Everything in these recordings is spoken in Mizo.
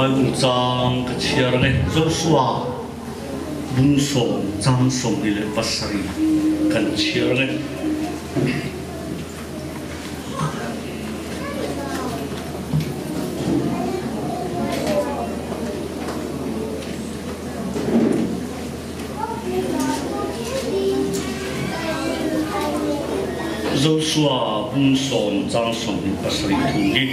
Bible chang ka chhiar ang e. Joshua bung sawm chang 27 kan chhiar ang e. Joshua bung sawm chang 27 thu hi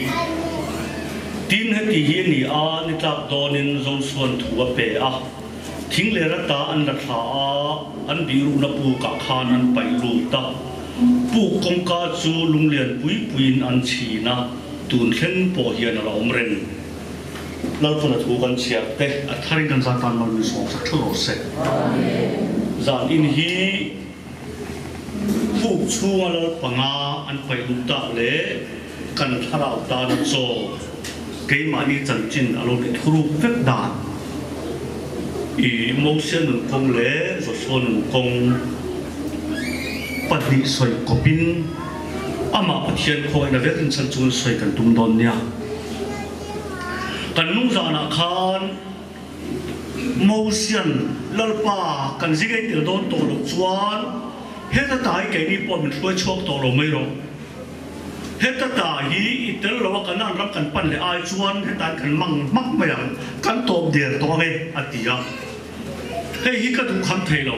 Tin heti hi a ni a, ni tlak dawnin Joshua'n thu a pe a, thing leh rata an la thla a, an bihrukna pukah khan an paih lut a, puk kawngka chu lunglian pui puiin an chhin a, tun thleng pawh hian a la awm reng. Lalpuna thu kan chhiar te a tharin kan zan tan mal min sawm sak thu rawh se. Zan in hi puk chhunga lal panga an paih luh tak leh kan thlarau tana chaw keimahni chanchin a lo ni thuruk vek dan i Mosia nun kawng leh Joshua nun kawng pahnih sawi kawpin amah Pathian khawngaihna vekin chhan chungin sawi kan tum dawn nia. Kan nung zanah khan Mosian Lalpa kan zing ei tel dawn tawh loh chuan heta ta hi keini pawh min hruai chhuak tawh lo mai rawh. Heta ta hi i tel lo a Kanaan ram kan pan leh ai chuan hetan kan mang hmak mai ang, kan tawp der tawh ang e a ti a. Hei hi ka duh kham thei lo.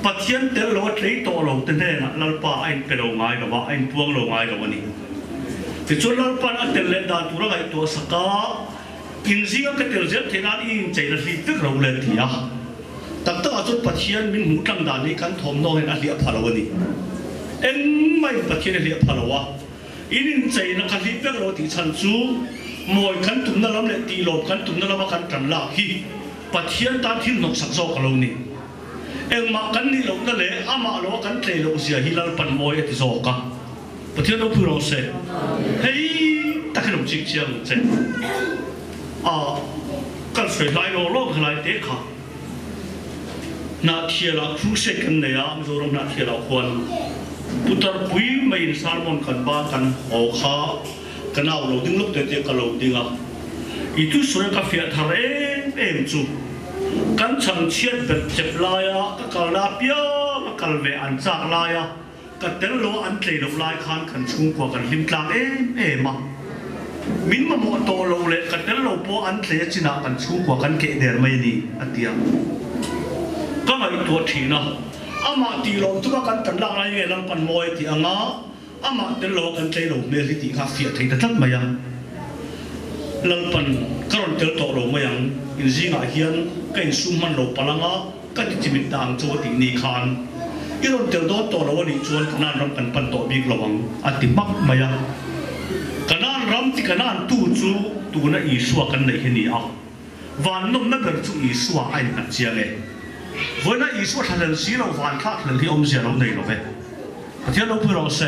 Pathian tel lo a tlei tawh lo te hnenah Lalpa a inpe lo ngai lo a, a inpuang lo ngai lo a ni. Tichuan Lalpa'n a tel leh dan tur a ngaihtuah sak a, Inzinga ka tel zel theih nan i incheina hlip vek ro le ti a. Tak takah chuan Pathian min hmuh tlang dan hi kan thawmhnaw hian a hliah pha lo a ni. Engmah in Pathian a hliah pha lo a, in incheina ka hlip vek ro tih chhan chu mawi kan tumna lam leh tihlawm kan tumna lama kan tan lak hi Pathian tan thil hnawksak zawk a lo ni. Engmah kan nih lohna leh amah loa kan tlei loh zia hi Lalpan mawi a ti zawk a. Pathian ropui rawh se. Hei tak hi lo chik chiang ang che. A kan sawi hlai law law kha lai te kha. Hnahthialah crusade kan nei a, Mizoram Hnahthialah khuan putar pui maiin sermon kan ban kan haw kha ka nau lo ding lawk te te ka lo ding a. I thusawi ka fiah thar em em chu kan chhangchhiat bet chep laia ka kalna apiang a kal ve an chak laia Ka tel lo an tlei loh lai khan kan chhungkua kan hlim tlang em em a, min mamawh tawh lo leh ka tel lo pawh an tlei a chinah kan chhungkua kan keh der mai a ni, a ti a. Ka ngaihtuah thin a, amah tih lawm tuma kan tan lak lai nge Lalpan mawi a tih anga amah tel lo a kan tlei lo hmel hi tih kha a fiah thei ta tlat mai a. Lalpan ka rawn tel tawh lo mai ang, inzingah hian ka insum hman lo palh anga, Ka ti chimit ta ang chu a tih ni khan i rawn tel dawn tawh lo a nih chuan Kanaan ram kan pan tawh bik lo ang a ti hmak mai a. Kanaan ram ti Kanaan tu chu tuna Isua kan neih hi ni a. Van nawmna ber chu Isua a innghat chiang e. Vawiina Isua thlahlel si lo van thlak hlel hi awmzia lo nei lo ve. Pathian ropui rawh se.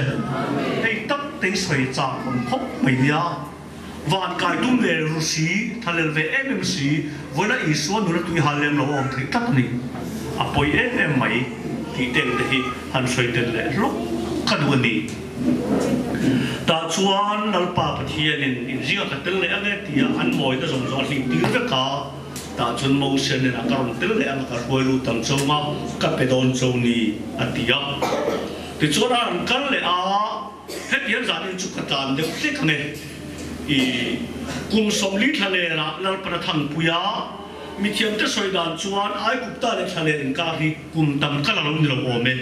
Hei tak te hi sawi chak awm khawp mai nia. Van kai tum ve ru si, thalel ve em em si, vawiina Isua nula tui hal lem lo a awm theih tlat a ni. A pawi em em mai tih teng te hi han sawi tel leh hlawk ka duh a ni. Tah chuan Lalpa Pathianin inzinga ka tel leh ang e tia an mawina zawng zawng a hlim tir vek a, tah chuan Moses hnenah ka rawn tel leh ang a, ka hruai lut ang chauh a, ka pe dawn chauh ni a ti a. Tichuan a rawn kal leh a. Hetiang zanin chu ka tlan deuh hlek ang e. I kum 40 thlalerah Lalpana Thangpuia mithiamte sawi dan chuan Aigupta leh thlaler inkar hi kum tam kal a lo ni lo awm e.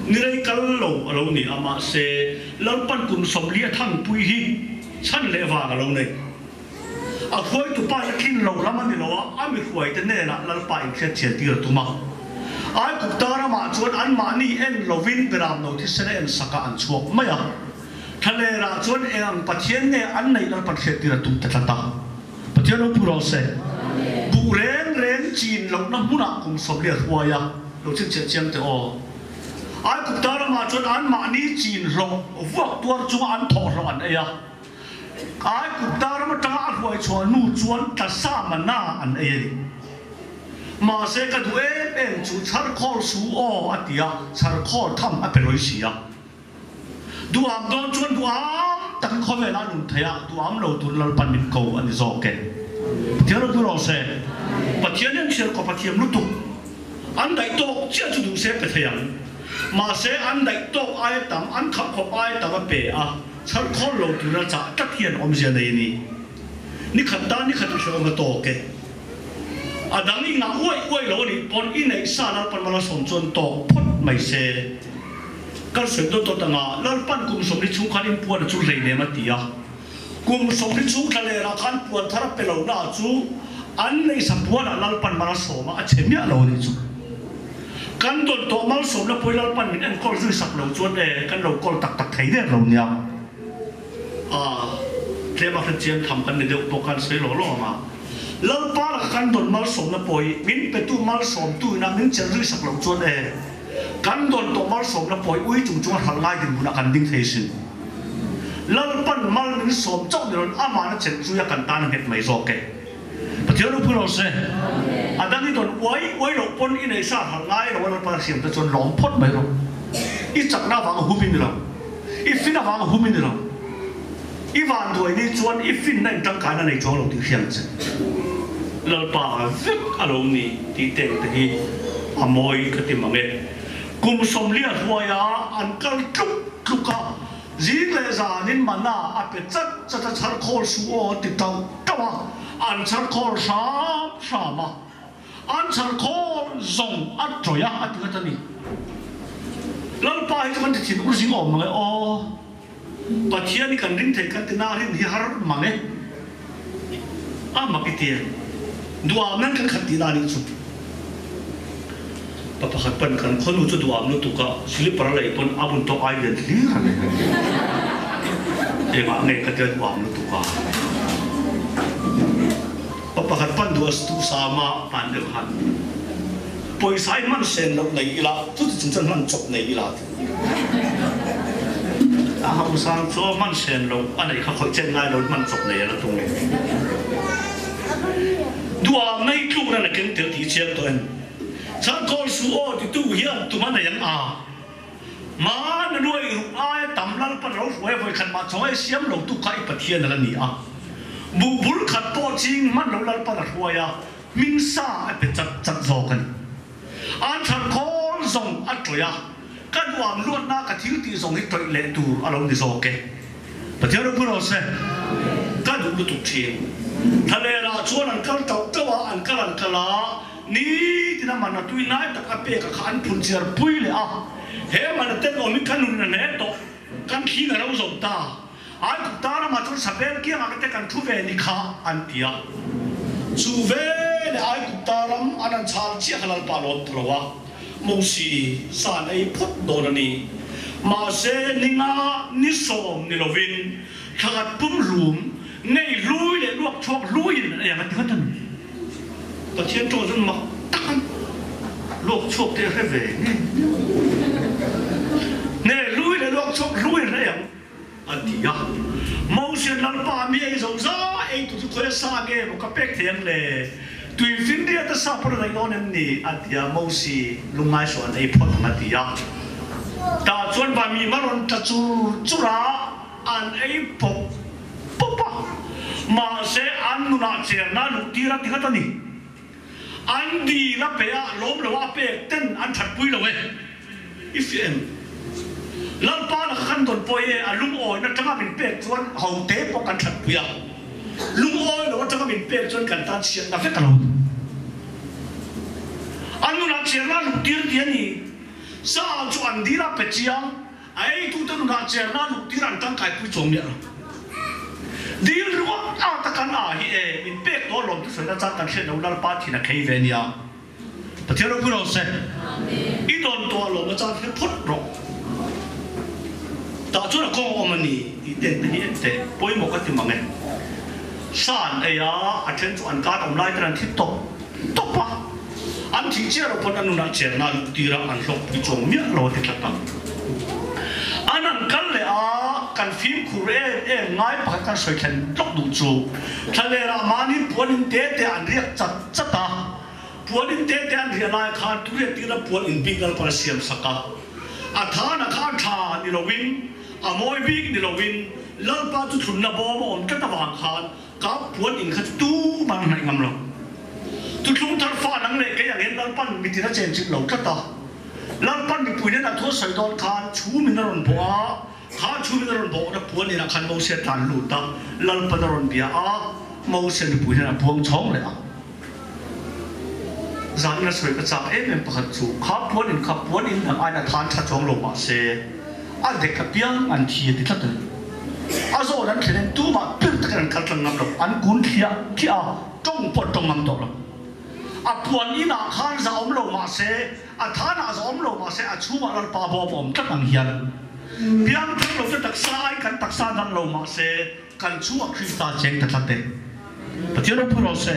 Ni rei kal lo a lo ni a, mahse Lalpan kum 40 a Thangpui hi chhan leh vang a lo nei. A hruaitu pa hi tlin lo lam a ni lo a, a mi hruaite hnenah Lalpa inhriatchian tir a tum a. Aigupta ramah chuan anmahni en lovin Beram no thisen a en sakah an chhuak mai a. Thlalerah chuan eng ang Pathian nge an neih Lalpan hriattir a tum ta tlat a. Pathian ropui rawh se. Buh reng reng chin lohna hmunah kum 40 a hruai a, lo chhinchhiah chiang teh aw. Aigupta ramah chuan anmahni chin hlawh vuak tuar chunga an thawh hlawh an ei a. Aigupta ram atanga a hruai chhuah hnu chuan tlasa manna an ei a ni. Mahse ka duh em em chu chharkhawl su aw a ti a, chharkhawl tham a pe lawi si a. Duham dawn chuan duham takin khawvelah a nun thei a, duham lo tur Lalpan min ko a ni zawk e. Pathian ropui rawh se. Pathian hian chhiar kawp a thiam lutuk. An daih tawk chiah chu duh se pe thei ang. Mahse an daih tawk aia tam, an kham khawp aia tam a pe a, chhar khawl lo tura chah tlat hian awmzia nei a ni. Ni khat tan ni khat a hrehawm a tawk e. A dang i ngah uaih uaih lo a nih pawn i neih sa Lalpan mal a sawm chuan tawk phawt mai se. Kan sawi dawt dawt anga Lalpan kum 40 chhung khan in puan a chu hleinem a ti a. Kum 40 chhung thla lerah khan puan thar a pe lo na chu an neih sa puanah Lalpan mal a sawm a, a chhe miah lo a nih chu. Kan dawn tawh malsawmna pawi Lalpan min enkawl zui sak lo chuan e kan lo kawl tak tak thei der lo nia. A, tlem a hrechiang tham kan ni deuh bawk a, an sawi law law ang a. Lalpa laka kan dawn malsawmna pawi min petu malsawmtu ina min chelh zui sak lo chuan e kan dawn tawh malsawmna pawi ui chung chunga hralh ngai dinhmunah kan ding thei sin. Lalpan mal min sawm chauh ni loin amahna chelh zui a kan tan a nghet mai zawk e. Pathian ropui rawh se. A dang i dawn uai uai loh pawn i neih sa hralh ngai lo a Lalpa a siam te chuan lawm phawt mai rawh. I chakna avanga hum i ni lo. I fin avanga hum i ni lo. I vanduai ni chuan i finna in tangkaina nei chuang lo tih hriang che. Lalpa vek a lo ni tih teng te hi a mawi ka ti mang e. Kum 40 a hruai a, an kal tluk tluk a, zing leh zanin mana a pe chat chat a chhar khawl suh aw a ti tauh tauh a, an chhar khawl hram hram a, an chhar khawl zawng a tawih a a ti nghat a ni. Lalpa hi chu kan ti thin ur zing awm mang e aw. Pathian hi kan ring thei kan ti na rin hi har mang e. A mak i ti e. Duham nan kan khat tih na nih chu. Pa pakhat pan kan khawnu chu duham lutuk a slipper a lei pawn a bun tawk ai lian hlir a nei. Engah nge ka tia duham lutuk a. Pa pakhat pan duh a duhsam a hman deuh khan pawisa hi hman sen loh nei ila chuti chung chuan hman chawp nei ila ti. A hausang chu a hman sen lo, a neih kha khawih chen ngai lo in hman chawp nei a la tung e. Duham nei tluk nan a keng tel tih i chiang tawh em? Chhan khawl suh aw titu hian tum a nei ang a. Hmaan a nuai ruk aia tam Lalpan lo hruai a vawikhat mah chaw ei siam lo tu kha i Pathian a la ni a. Buh bul khat pawh ching hman lo Lalpan a hruai a, hming sa a pe chat chat zawk a ni. An thar khawl zawng a tawih a, ka duam luatna ka thil tih zawng hi tawih leh tur a lo ni zawk e. Pathian ropui rawh se. Ka duh lutuk thin. Thlalerah chuan an kal tauh tauh a, an kal an kal a, nitin a man a tui nai tak a pek a kha an phun chiar pui leh a. He man a ten awm hi ka nun a hne tawh, kan thling a ro zo ta. Ai kut ta ramah chuan Sabel kiangah ka te kan thu ve ni kha an ti a. Chu ve leh ai kut ta ram an han chhal chiah kha Lalpa lawm ta lo a, Mosi san ei phawt dawn a ni. Mahse ninga ni 10 ni lovin thla khat pum hlum ngei hlui leh luak chhuak hluiin an ei ang a ti nghat a ni. Pathian tawng chuan mak tak an luak chhuak te a hre ve nge nge hlui leh luak chhuak hluiin an ei ang. A ti a. Moses Lalpa mi ei zo za ei tu chu khawi a sa nge maw ka pek thei ang le? Tui finriat a sa pawn a daih dawn em ni? A ti a. Moses lungngai suah an ei phawt ang a ti a. Tah chuan va mi ma rawn tla chur chur a, an ei pawp pawp a. Mahse an nunah cherna a luh tir a ti nghat a ni. An dil a pe a, lawm lo a pek ten an that pui lo e. I fiah em? Lalpa laka kan dawn pawh e, a lungawina atanga min pek chuan ho te pawh kan that pui a. Lungawi lo atanga min pek chuan kan tan chhiatna vek a lo ni. An nunah chhiarna a luh tir ti a ni. Sa chu an dil a pe chiang. A eitute nunah cherna luk tir an tangkai pui chuang miah lo. Dil ringawt a ta kan a hi e, min pek tawh lawm thusawi na chang kan hriat lo Lalpa thin a khei ve nia. Pathian ropui rawh se. I dawn tawh lawm na chang hre phawt rawh. Tah chuan a kawng a awm a ni tih ten te hi en teh pawimawh ka ti mang e. Sa an ei a, a then chu an kar awm lai ten an thi tawp tawp a. An thih chiah loh pawn a nunah cherna a luh tir a, an hlawkpui chuang miah lo a ti tlat a. An han kal leh a, kan fimkhur em em ngai pakhat kan sawi thlen tlawk duh chu, thlalerah mahni puan in te te an riak chat chat a, puan in te te an riah lai khan turiat tirna puan in bik Lalpan a siam sak a, a thana kha a tha ni loin, a mawi bik ni loin, Lalpa chu thlunna bawm a awm tlat avang khan. Ka puan in kha chu tumah an hnaih ngam lo. Thuthlung thar fa nang leh kei ang hian Lalpan mitin a chenchilh lo tlat a. Lalpan mipui nen a thu a sawi dawn khan chhum in a rawn bawh a, kha chhum in a rawn bawhna puan inah khan Mose a tlan lut a, Lalpan a rawn bia a, Mose mipui nen a puang chhawng leh a. Zan in a sawi ka chak em em pakhat chu kha puan in kha puan in dang aiin a than tha chuang lo mahse a dek apiang an thi a ti tlat a ni. A zawn an thlen in tumah pir takin an kal tlang ngam lo, an kun thliah thliah a, tawng pawh an tawng ngam tawh lo. A puan in ah khan za awm lo mahse a than ah za awm lo mahse a chhungah Lalpa bawm a awm tlat ang hian piang thar lo te taksa ai kan taksa dang lo mahse Kan chungah Krista cheng ta tlat e. Pathian ropui rawh se.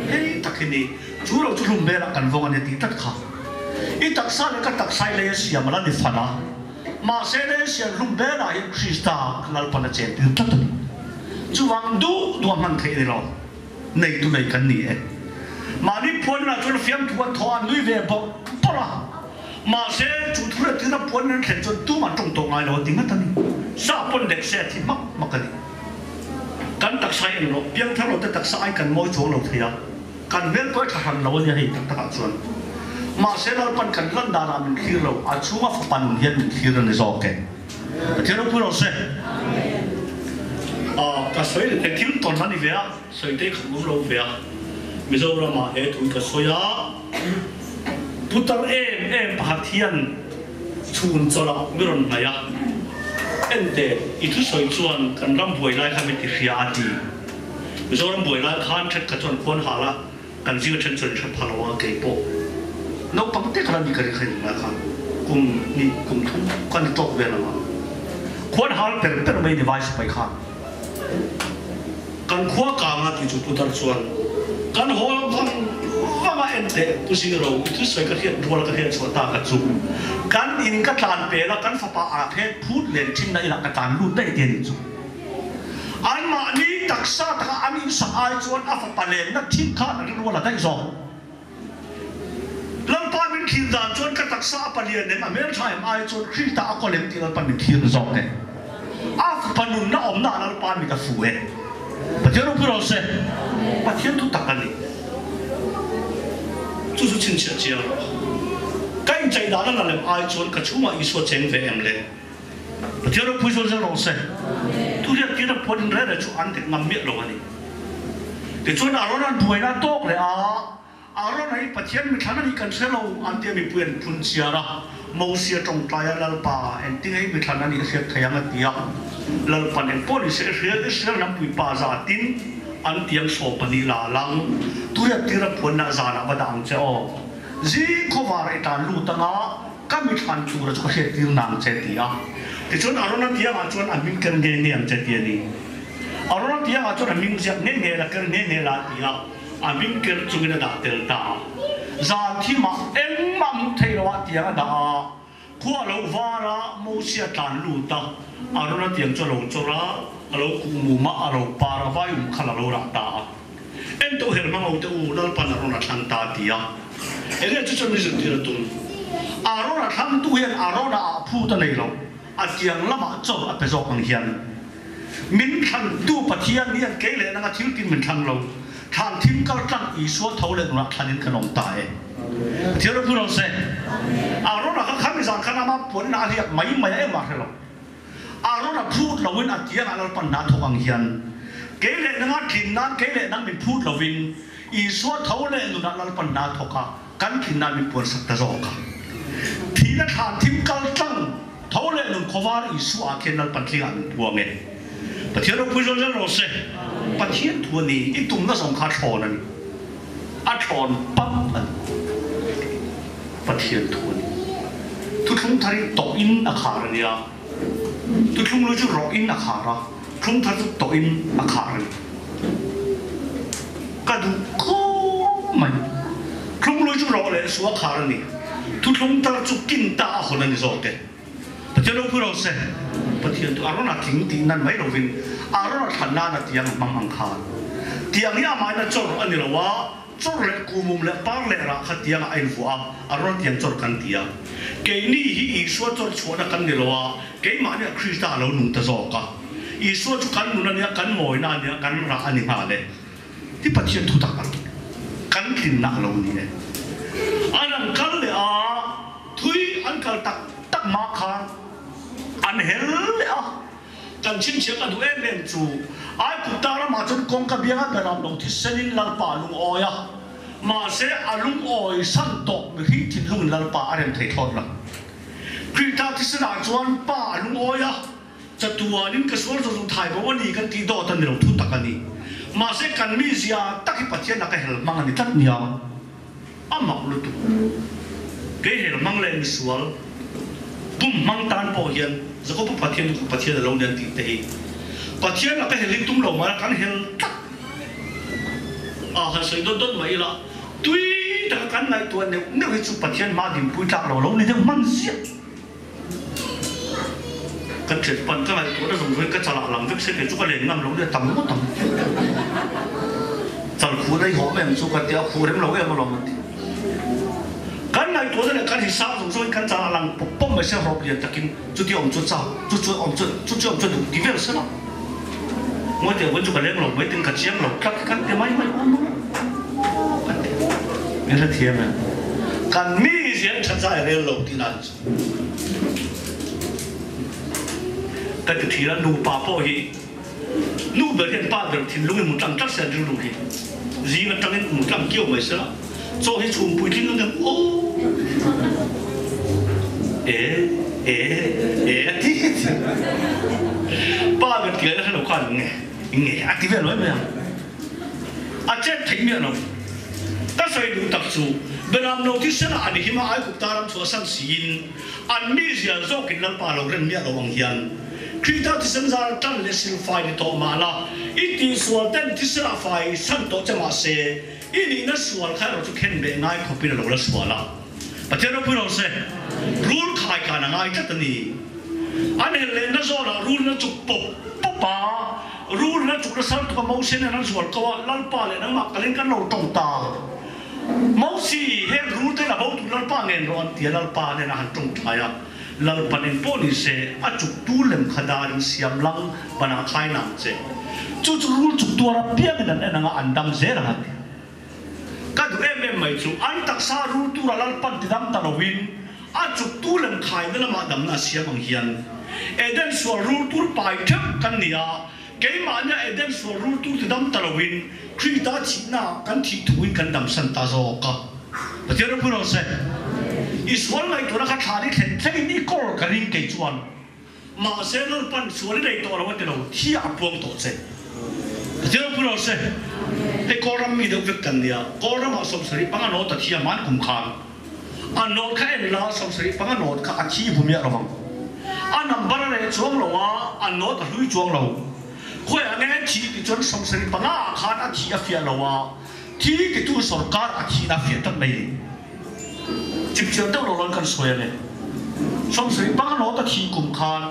Hei tak hi ni, chu lo chu hlum velah kan vawng a ni tih tlat kha. I taksa leh ka taksa i lei a siam a la ni fan a. Mahse lei a siam hlum velah hian Krista Lalpan a chen tir tlat a ni. Chuvang duh duh a hman theih a ni lo. Neitu nei kan ni e. Mahni phuaninah chuan fiamthu an thaw a, an nui ve bawrh bawrh a. Mahse, chu thu leh thil a puan an thlen chuan tumah tawng tawh ngai lo a ti ngat a ni. Sa pawn leh se a thi hmak hmak a ni. Kan taksa hi englo, piangthar lo te taksa ai kan mawi chuang lo thei a, kan hmel pawh a tha hran lo a nia hei tak takah chuan. Mahse, Lalpan kan lan danah min thlir lo, a chhunga fapa nun hian min thlir a ni zawk e. Pathian ropui rawh se. Ka sawi leh thei thil tawn a ni ve a, sawi te khat awm lo ve a. Mizoramah he thu hi ka sawi a. Putar em em pakhat hian chhun chawlh ah mi rawn hnaih a, Ente, i thusawi chuan kan ram buai lai kha mi ti hria a ti. Mizoram buai lai khan thenkhat chuan khuan hal a, kan zinga then chuan in hre pha lo a, kei pawh naupang te kha la ni ka ring kha in lai khan kum hnih kum thum ka ni tawk vel ang a, khuan hal per per mai ni vai sipai khan. Kan khua kang a ti chu putar chuan kan hawl vang vang a en teh Pu Zero i thusawi ka hriat rual ka hriat chhuah ta ka chu kan in ka tlan pel a kan fapa ah phet phut len thin na inah ka tlan lut daih te a ni chu. Anmahni taksa taka an insak ai chuan a fapa lenna thin khan a rilrual a daih zawk. Lalpa min thlir dan chuan ka taksa a palian em, a hmeltha em ai chuan Krista a kawl em tih Lalpa min thlir zawk e. A fapa nunna awmna ah Lalpa mit a fu e. Pathian ropui rawh se. Pathian thu tak a ni. Chu chu chhinchhiah chiang rawh. Ka inchei dan a la lem ai chuan ka chhungah Isua cheng ve em le? Pathian ropui zual zel rawh se. Thuriat tir a puan in rere chu an dik ngam miah lo a ni. Tichuan Aaron an buaina a tawk leh a, Aaron hi Pathian mithlan a nih kan hre lo an tia mipui an phun chiar a, Mosia tawngtai a Lalpa engtin nge i mithlan a nih a hriat thei ang a ti a, Lalpan engpawh ni se i hria Israel ram puipa zatin an tiang 12 la lang thuriat tir a puanna zanah va dah ang che aw. Zing khawvar i tan lut anga Ka mithlan tura chu ka hriattir nang che ti a. Tichuan Arona tiangah chuan a hming ker nge nge ang che ti a ni. Arona tiangah chuan a hming ziak nge nge la ker nge nge la a ti a, a hming ker chungin a dah tel ta a. Zan thimah engmah hmuh theih loah tiang a dah a, khua a lo var a, Mosia tlan lut a, Arona tiang chu a lo chawr a, a lo kuh mum a, a lo par a, vai um khal a lo rah ta a. En tawh her hmang ho te u, Lalpan Aaron a thlang ta ti a. Enge chu chuan mi zirtir a tum. Aaron a thlang tu hian Aaron a ah phut a nei lo, a tiang lamah chawr a pe zawk ang hian. Min thlan tu Pathian hian kei leh nanga thil tin min thlang lo, thlan thim kal tlang Isua tho leh nunah thlan in kan awm ta e. Pathian ropui rawh se. Aaron a kha khami zan khan ama puan in a hliak mai mai a engmah hre lo. Aaron a phut loin a tiangah Lalpan hna thawk ang hian kei leh nanga tlin nan kei leh nang min phut loin Isua tho leh nunah Lalpan hna thawk a kan tlin nan min puansak ta zawk a. Thihna thlan thim kal tlang tho leh nun khawvar Isua ah khian Lalpan tlingah min puang e. Pathian ropui zawn zel rawh se. Pathian thu a ni, i tumna zawng kha a thlawn a ni. A thlawn pap a ni. Pathian thu a ni. Thuthlung thar hi tawh in a khar a nia. Thuthlung lui chu rawh in a khar a, thlung thar chu tawh in a khar a ni. Ka duh khawp mai. Thlung lui chu rawh leh suh a khar a ni. Thuthlung thar chu kin ta a hawn a ni zawk e. Pathian ropui rawh se. Pathian chu a rawn a tling tih nan mai lovin a rawn a thlan nan a tiang a hmang ang khan. Tiang hi amahin a chawr a ni lo a, chawr leh kumum leh par leh rah kha tiangah a invuah a, a rawn tiang chawr kan ti a. Keini hi Isua chawr chhuahna kan ni lo a, keimahni ah Krista a lo nung ta zawk a. Isua chu kan nun a nia, kan mawina a nia, kan rah a ni nghal e. Hi Pathian thutak a lo kan tlinna a lo ni e. An an kal leh a, thui an kal tak tak mah khan an hel leh a. Kan chhinchhiah ka duh em em chu Aigupta ramah chuan kawngka bianga beram lo thisenin Lalpa a lungawi a, mahse a lungawi san tawh mihring thinlungin Lalpa a rem thei thlawt lo. Krita thisenah chuan Pa a lungawi a, Chatuanin ka sual zawng zawng thai bo a ni kan tih dawt a ni lo thu tak a ni. Mahse kan mizia tak hi Pathian laka hel hmang a ni tlat nia. A mak lutuk. Kei hel hmang leh misual bum hmang tan pawh hian Jakoba Pathian chu Pathian a lo ni an tih te hi Pathian laka hel hi tum lo mahla kan hel tlat a han sawi dawt dawt mai ila tui taka kan ngaihtuah neuh neuh hi chu Pathian hma dinpui tlak lo lo ni deuh hman ziah. Kan ṭhian pan ka ngaihtuahna zawng zawngin ka chalah lang vek se kei chu ka len ngam lo nia tam ngawt ang. Chal khuh na i hawm em chu ka ti a, khuh rem lo em alawm an ti. Kan ngaihtuahna leh kan hisap zawng zawngin kan chalah lang pawp pawp mai se rawp lian takin chuti awm chu chak, chu chu awm chu chu chu awm chu duh ti vel se la. Ngawi teh vawiin chu ka leng lo mai tin ka chiang lo tlat kan ti mai mai awm ang kan ti. Min hrethiam em? Kan mi zian ṭha zai rel lo tih nan chu. Ka ti thin a, nupa pawh hi nu ber hian pa ber thinlungin mu tlang tlat se an rilru hi zing atangin mu tlang kiau mai se la, chaw hi chhum puitling ang em aw e e e a ti pa ber ti laih hre lo khan nge nge a ti vel mai mai ang. A chet theih miah lo. Ka sawi duh tak chu, Beram lo thisen ah an him a, Aigupta ram chhuahsan siin an mizia zawkin Lalpa lo rem miah lo ang hian Krista thisen zar tan leh silfai ni tawh mah la, i tihsual ten thisen ah fai san tawh che mah se, i nihna sual kha erawh chu khen beh ngai khawpin a lo la sual a. Pathian ropui lo se, rul khai khan a ngai tlat a ni. An hel lehna zawnah rul na chuk pawp pawp a, rul na chuk nasa lutuk a Moses nen an zual ko a, Lalpa leh nangmah kalin kan lo tawng ta. Moses, heng rul te la bo tur Lalpa ngen rawh an ti a, Lalpa nen a han tawng thai a, Lalpan eng pawh ni se, a chuk tu lem kha darin siam lang banah khai nang che. Chu chu rul chuk tuar apiangin an en anga an dam zel ang a ti. Ka duh em em mai chu an taksa rul tura Lalpan tidam ta loin a chuktu lem khaina lamah damna a siam ang hian Eden sual rul tur pai theuh kan ni a, keimahnia Eden sual rul tur tidam ta loin Krista thihnaah kan thih thuin kan damsan ta zawk a. Pathian ropui rawh se. I sual ngaihtuahna kha thlan i thlen thlengin i kawl ka ring kei chuan. Mahse Lalpan sual i nei tawh lo a ti lo, thi ah a puang tawh che. Pathian ropui rawh se. Hei Kawlram mi deuh vek kan nia, Kawlram ah 75 nawt a thi a hman kum khan. A nawt kha en la, 75 nawt kha a thi vu miah lo vang. A number a reh chuang lo a, a nawt a hlui chuang lo. Khawi ah nge thi ti chuan 75 ah khan a thi a fiah lo a, thi titu sorkar a thihna a fiah tlat mai ni. Chipchiar deuh lo rawn kan sawi ang e. 75 nawt a thih kum khan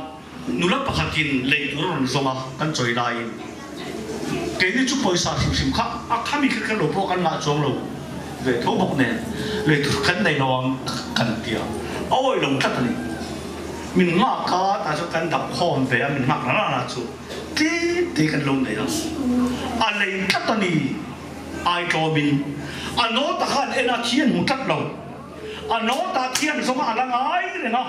nula pakhatin lei tur a rawn zawng a, kan chawi laiin keini chu pawisa hrim hrim kha a khami kha kher lo pawh kan ngah chuang lo ve tho bawk nen lei tur kan nei lo ang kan ti a, a awih lo tlat a ni. Min nghak a, tah chuan kan dap khawm ve a, min nghak na na chu tlem te kan lo nei a, a lei tlat a ni. Ai tlawmin a nawta khan en a thi an hmu tlat lo. A nawta thian zawng a la ngai reng a,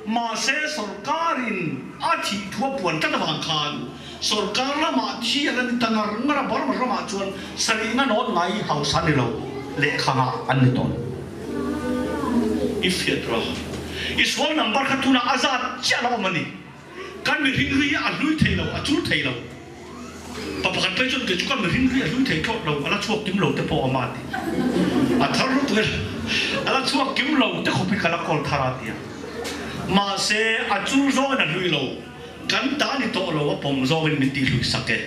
mahse sorkarin a thih thu a puan tlat avang khan sorkar lamah thi a la ni ta ngar ngar a, Burma ramah chuan sarihna nawt ngai hausa ni lo lehkha ngah an ni tawn. I fiat rawh. I sual number kha tunah a zat chiah lo awm a ni. Kan mihring ri a hlui thei lo, a chul thei lo. Pa pakhat phei chuan kei chu ka mihring ri a hlui thei thlawt lo, a la chhuak kim lo te pawh a mah a ti. A thar lutuk e, a la chhuak kim lo te khawpin ka la kawl thar a ti a. Mahse, a chul zawngin a hlui lo, kan ta ni tawh lo, a pawm zawngin min tih hlui sak e.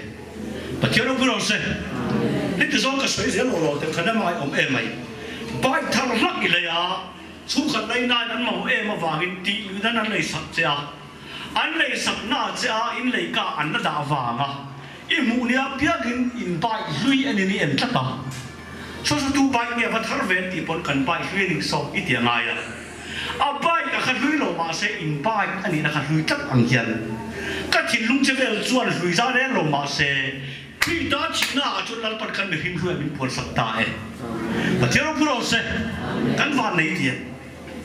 Pathian ropui rawh se. Heti zawng ka sawi zel lo lo te khan a ngaiawm em mai. Bike thar hlak i lei a. Chhungkhat lainain an mamawh em avangin tih luihnan an lei sak che a, an lei sak na che a in lei kah an la dah vanga i hmuh nia piangin in bike hlui a ni ni en tlat a. Saw saw tu bike nge va thar ve an tih pawn kan bike hlui a nih saw i ti a ngai a. A bike a kha hlui lo mahse in bike a nihna kha hlui tlat ang hian ka. Ka thinlung che vel chuan hlui za reng lo mah se, Krista thihna ah chuan Lalpan khan mihring hluai min phuansak ta e. Pathian ropui rawh se, kan van nei tiang,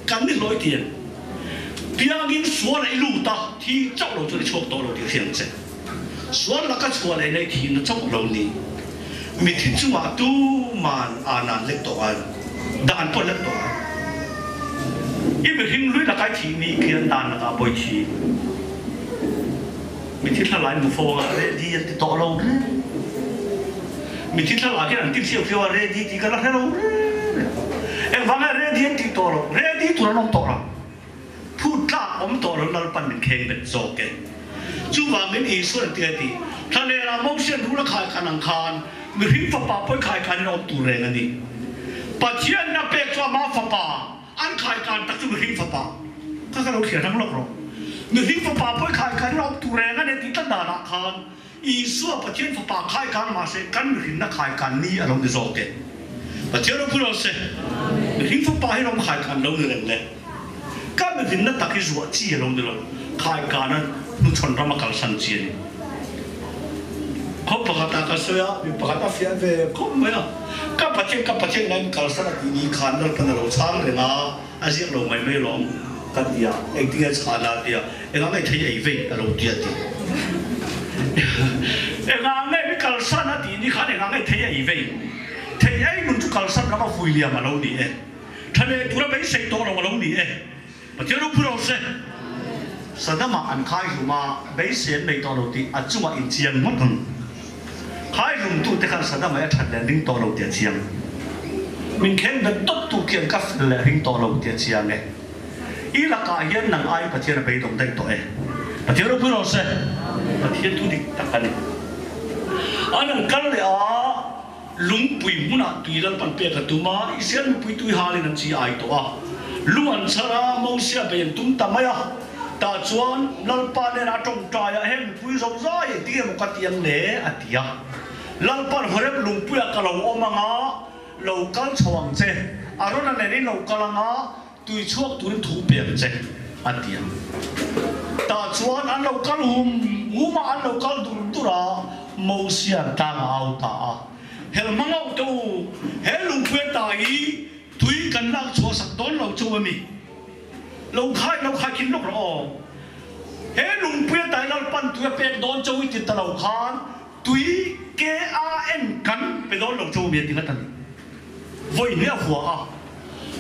kan ni hlawi tiang. Piangin sual a i lut a, thi chauh lo chuan i chhuak tawh lo tih hriang che. Sual laka chhuah leh nei thihna chauh lo ni. Mithi chungah tuman anan lek tawh ngai lo, dan pawh lek tawh ngai lo. I mihring lui laka i thih ni khian dan lakah pawh i thi. Mithi thlalai mu fo anga ready an ti tawh lo reng. Mithi thlalai hian an ti hriau hriau a ready tih ka la hre lo reng. Engvang nge ready an tih tawh lo? Ready tur an awm tawh lo. Phut tlak awm tawh lo Lalpan min kheng bet zawk e. Chuvangin Isua an ti a ti, Thlalera Mosian rul a khai khan ang khan mihring fapa pawi khai khan in a awm tur reng a ni. Pathian in a pek chu ama fapa an khai kan tak chu mihring fapa kha ka lo thliar hrang lawk rawh. Mihring fapa pawi khai khan in a awm tur reng a ni tih tlat danah khan Isua Pathian fapa khai kan mahse kan mihrinna khai kan ni a lo ni zawk e. Pathian ropui lo se. Mihring fapa hi rawng khai kan lo ni reng le. Ka mihrinna tak hi zuah chi a lo ni lo. Khai kana hnuchhawn rama kalsan chi a ni. Khaw pakhatah ka sawi a, mi pakhat a fiah ve khawp mai a. Ka Pathian, ka Pathian ngai mi kalsan a tih ni khan Lalpan a lo chhang reng a, a ziak lo mai mai lawm ka ti a, engtinge chhan a ti a, engah nge thei ei vei a lo ti a ti. Engah nge mi kalsan a tih ni khan engah nge thei ei vei? Thei ei nun chu kalsan ram a vui liam a lo ni e. Tha leh tura beisei tawh lo a lo ni e. Pathian ropui lo se. Sadama an khai hlum a, beisei an nei tawh lo tih a chungah inchiang ngawt ang. Khai hlumtute khan Sadama i a that leh an ring tawh lo tih a chiang. Min khen bet tawp tu khian ka fel leh ring tawh lo tih a chiang e. I lakah hian nang ai Pathian a beidawng daih tawh e. Pathian ropui rawh se. Pathian thu dik tak a ni. An an kal leh a, lungpui hmunah tui Lalpan pek a tum a, Israel mipui tui halin an chi ai tawh a. Lung an chhar a, Mosia bei an tum ta mai a. Tah chuan Lalpa nen a tawngtai a, Heng mipui zo zai engtin emaw ka ti ang le? a ti a. Lalpan Horeb lungpuiah ka lo awm ang a, lo kal chho ang che. Arona nen in lo kal ang a, tui chhuak turin thu pe ang che, a ti a. Tah chuan an lo kal hum hum a, an lo kal dur dur a, Mosia'n tlang a au ta a, Hel hmang auh teh u, he lungpui ata hi tui kan lak chhuah sak dawn lo chu a mi? Lo khai lo khai khin lawk rawh aw. He lungpui ata hi Lalpan tui a pek dawn chu i ti ta lo khan tui KAN kan pe dawn lo chu a mi a ti ngat a ni. Vawi hnih a hua a,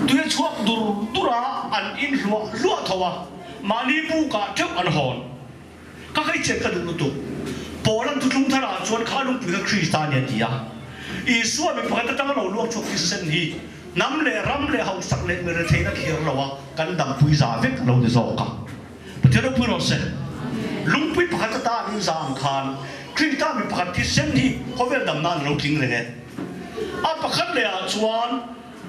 tui a chhuak dur dur a, an in hluah hluah tho a, mahni bukah theuh an hawn. Ka kai chian ka duh lutuk. Paul-a'n thuthlung tharah chuan kha lungpui kha Krista a ni a ti a. Isua mi pakhat atanga lo luak chhuak thisen hi hnam leh ram leh hausak leh mi retheihna thlir lo a kan dampui za vek a lo ni zawk a. Pathian ropui rawh se. Lungpui pakhat ata an inza ang khan Krista mi pakhat thisen hi khawvel dam nan a lo tling reng e. A pakhat leh ah chuan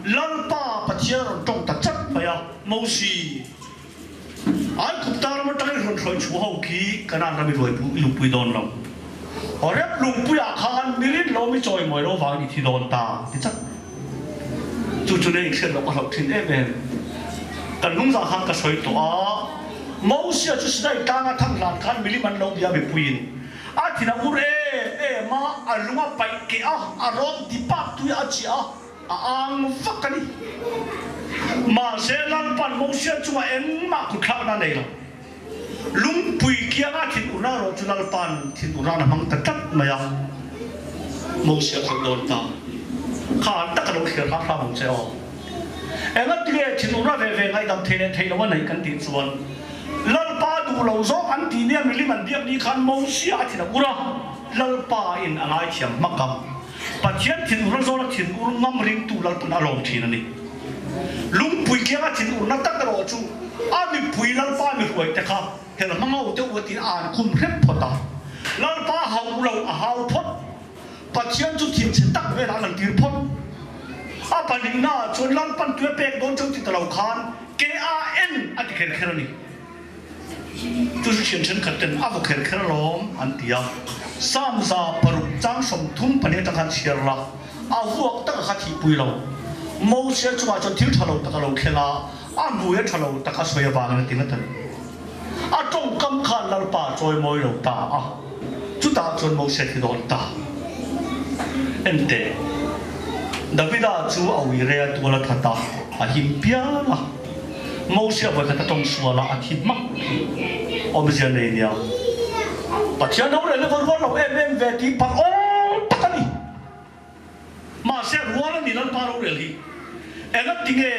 Lalpa Pathian a rawn tawng ta chat mai a, Mosi, Aigupta ram atangin rawn hruai chhuah ho khi Kanaan ram i ruai i lungpui dawn lo. Horeb lungpuiah khan mirin lawm i chawi mawi lo vangin i thi dawn ta ti chat. Chu chu nen inhriat loh ka hlauh thin em em. Kan hnungzah khan ka sawi tawh a, Mosia chu Sinai tlanga thang hlan khan milim an lo bia mipuiin a thin a ur em em a, a lung a paih keh a, a rawn ti pak tui a chiah a, A ang vak a ni. Mahse, Lalpan Mosia chungah engmah kutthlakna a nei lo. Lungpui kianga thinurna erawh chu Lalpan thinurna a hmang ta tlat mai a. Mosia khalh dawn ta. Kha an taka lo thlir hram hram ang che aw. Engatinge thinurna ve ve ngaihdam thei leh thei lo a neih kan tih chuan Lalpa duh lo zawk an tih nia milim an biak ni khan Mosia a thin a ur a, Lalpa in a ngaithiam hmak a. Pathian thinur a zawn a thinur ngam ringtu Lalpan a lawm thin a ni. Lungpui kianga thinurna tak erawh chu a mipui Lalpa mi hruai te kha hel hmang ho te u a tiin a an khum hrep phawt a. Lalpa hauh lo a hau phawt. Pathian chu thinchhe tak velah a lantir phawt. A pahnihna ah chuan Lalpan tui a pek dawn cheu ti ta lo khan KAN a ti kher kher a ni. Chu chu thian thenkhat ten a vaw kher kher alawm an ti a. Psalm 6 chang 34 atang khan chhiar la, a vuak taka kha thihpui lo. Moses chungah chuan thil tha lo tak a lo thleng a, a hmui a tha lo tak a sawi avangin a ti ngat a ni. A tawngkam khan Lalpa a chawimawi lo ta a, chutah chuan Moses hi dawn ta. Enteh, Davida chu a ui rei a tual a that a, a him pial a. Moses vawikhat a tawng sual a, a thi hmak hi awmzia nei nia. Pathian ho rel erawh rual lo em em ve tih palh awl tak a ni. Mahse rual a ni Lalpa rorel hi. Engati nge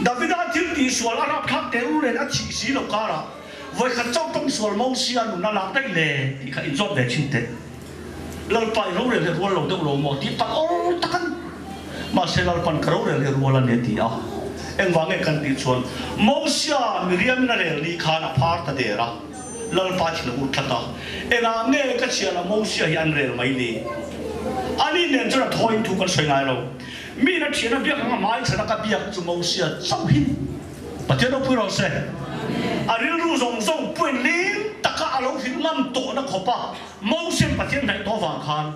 Davida thil tih sual a rapthlak teh rul nen a chhih si lo karah vawikhat chauh tawng sual Mosia nun a lak daih le tih kha inzawt ve thin teh. Lalpa i rorel hi rual lo deuh lo maw tih tak awl tak a ni. Mahse Lalpan ka rorel hi rual a ni a ti a. Engvang nge kan tih chuan Mosia Miriamin a rel ni khan a phar ta der a. Lalpa thil a ur tlat a, engah nge ka chhiah lah Mosia hi an rel mai ni? Ani nen chuan a thawiin thu kan sawi ngai lo. Mi na thian a biak anga hmai chhan a ka biak chu Mosia chauhin Pathian ropui rawh se. A rilru zawng zawng puain lim taka a lo hrilh ngam tawhna khawpa Mosian Pathian hnaih tawh avang khan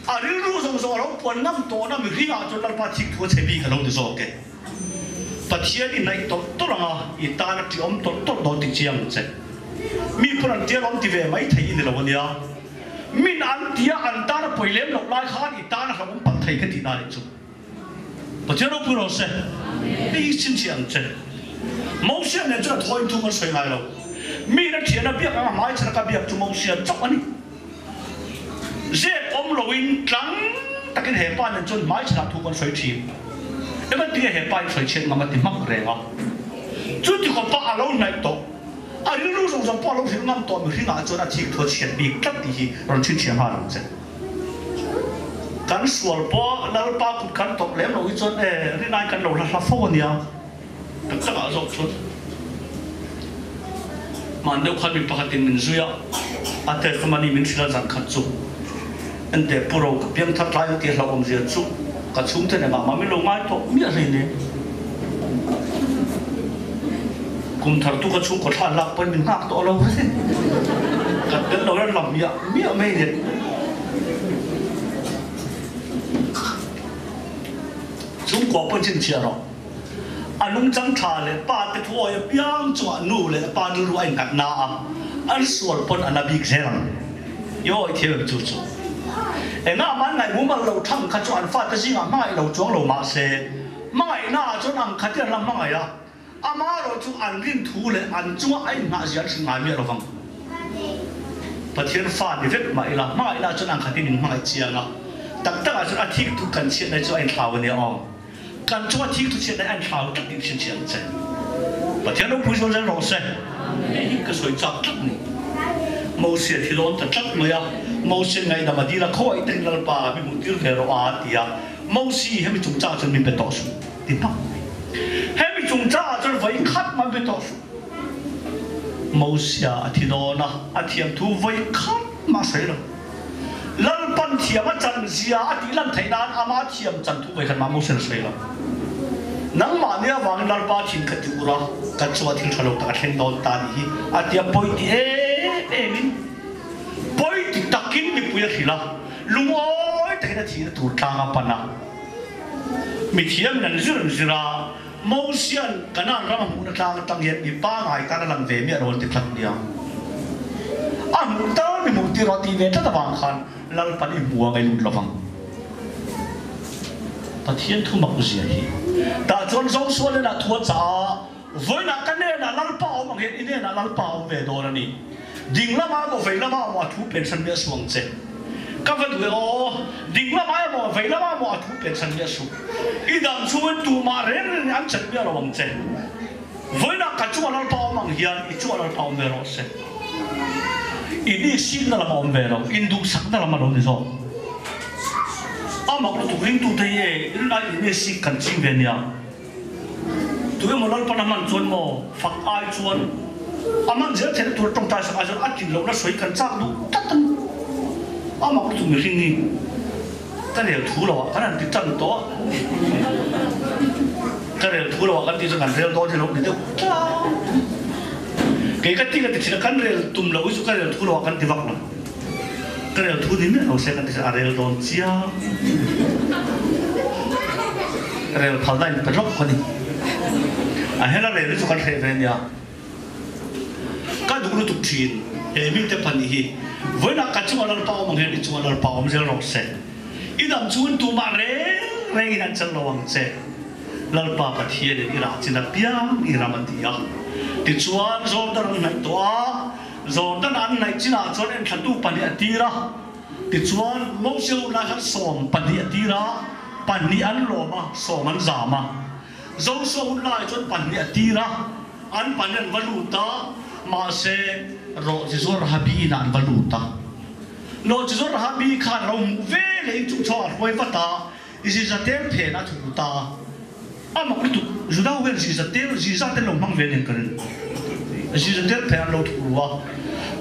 a rilru zawng zawng a lo puan ngam tawhna mihringah chuan Lalpa thik thu a chhe bik a lo ni zawk e. Pathian i hnaih tawlh tawlh anga i tan a ṭiawm tawlh tawlh dawn tih chiang ang che. Mi pawn an tia lawm ti ve mai thei i ni lo a nia. Min an tia an tan a pawi lem loh lai khan i tan a hlauhawm palh thei ka tih na nih chu. Pathian ropui rawh se. Hei hi chhinchhiah ang che. Mosia nen chuan a thaw in thu kan sawi ngai lo. Mi na ṭhian a biak anga hmai chhan a ka biak chu Mosia chauh a ni. Zep awm loin tlang takin he pa nen chuan hmai chhanah thu kan sawi thin. Engati nge he pa in sawi chhiat ngam a ti hmak reng a. Chuti khawpa a lo hnaih tawh, a rilru zawng zawng pawh a lo hrilh ngam tawh mihringah chuan a thik thu a chhiat bik tlat tih hi rawn chhinchhiah nghal ang che. Kan sual pawh Lalpa kut kan tawp lem loh hi chuan e rinai kan lo hla hla fo a nia. Tak takah zawk chuan hman deuh khan mi pakhatin min zui a, a test a mani min hrilh a zan khat chu ente pu ro ka piang thar tlai ang tih a hlauhawm zia chu ka chhungte nen mah mah min lo ngai tawh miah hlei nen. Kum thar tu ka chhungkaw thla lak pawhin min nghak tawh lo hle. Ka tel lo hian lam miah miah mai nen. Chhungkua pawhin chhinchhiah rawh. A nungchang tha leh pa te thu awi apiang chungah nu leh pa rilru a innghat na a, an sual pawn a na bik zel ang. I awi thiam em chu chu. Engah mah an ngaih mumal lo thang kha chu an fate zingah hmangaih lo chuang lo mah se, hmangaihna ah chuan ang khatin an la hmangaih a, amaherawh chu an rin thu leh an chunga a inngah zia an hrilh ngai miah lovang. Pathian fa ni vek mah ila, hmangaihna ah chuan ang khatin min hmangaih chiang a, tak takah chuan a thik thu kan chhiatna hi chu a inthlau a nia aw. Kan chunga thik thu chhiat an thlau tlat tih chhinchhiah ang che. Pathian ropui zual zel rawh se. Hei hi ka sawi chak tlat ni. Mosia thi dawn ta tlat mai a, Mosia ngaihdam a dil a, khawiah takin Lalpa mi hmuh tir ve rawh a ti a, Mosi hemi chungchangah chuan min pe tawh suh ti hmak mai. Hemi chungchangah chuan vawi khat mah min pe tawh suh. Mosia a thi dawn a, a thiam thu vawi khat mah sawi lo. Lalpan thiam a chan zia a tih lan theih nan ama thiam chan thu vawikhat mah Moses a sawi lo. Nangmah nia vangin Lalpa thin ka ti ur a, ka chunga thil tha lo tak a thleng dawn ta nih hi a ti a, pawi ti em em in, pawi ti takin mipui a hrilh a, lungawi takin a thihna tur tlang a pan a. Mithiamin an zir an zir a, Mosian Kanaan ram a hmuhna tlang atang hian mi pangai tan a lang ve miah lo an ti tlat nia. A hmuh tal mi hmuh tir rawh tih ve tlat avang khan Lalpan i hmu a ngei lut lovang. Pathian thu mak zia hi. Tah chuan Joshua hnenah thu a chah a, Vawiinah ka hnenah Lalpa a awm ang hian i hnenah Lalpa a awm ve dawn a ni. Ding lamah emaw vei lamah emaw a thu pensan miah suh ang che. Ka va duh e aw, ding lamah emaw vei lamah emaw a thu pensan miah suh. I dam chungin tumah reng rengin an chelh miah lo ang che. Vawiinah ka chungah Lalpa awm ang hian i chungah Lalpa awm ve rawh se. I ni sinna lam a awm ve lo, induhsakna lam a lo ni zawk. A mak lutuk ringtute hi e, rinai in ni sik kan ching ve nia. Tu emaw Lalpan a hman chuan maw fak ai chuan a hman zel theihna tur tawngtai sak ai chuan a tlin lohna sawi kan chak duh tlat a ni. A mak lutuk mihring hi ka rel thu lo ah kan han ti tan tawh a, ka rel thu lo ah kan tih chuan kan rel dawn hi lo ni deuh tlat. Kei ka ti ka ti thin a, kan rel tum loh hi chu ka rel thu lo ah kan ti vak lo. Ka rel thu ni miah lo se kan ti a rel dawn chiang. Rel phal na in pe lawk a ni. A hela rel hi chu kan hreh ve nia. duh lutuk thin he mite pahnih hi. Vawiinah ka chungah Lalpa awm ang hian i chungah Lalpa awm zel rawh se. I dam chungin tumah reng rengin an chelh lo ang che. Lalpa Pathianin i rah chin apiang i ram a ti a. Tichuan Jordan an hnaih tawh a, Jordan an hnaih chinah chuan enthlatu pahnih a tir a. Tichuan Moses hun lai khan 12 a tir a, pahnih an lawm a, sawm an zam a. Joshua hun laiah chuan pahnih a tir a, an pahnih an va lut a, mahse Rawhchizuar Rahabi inah an va lut a. Rawhchizuar Rahabi khan lo hmuh ve leh in chung chho a hruai vat a, Zizatel phen a thuk ta a. A mak lutuk, Juda ho hian Zizatel, Ziza te an lo hmang ve nen ka ring. Zizatel phen an lo thuk ru a,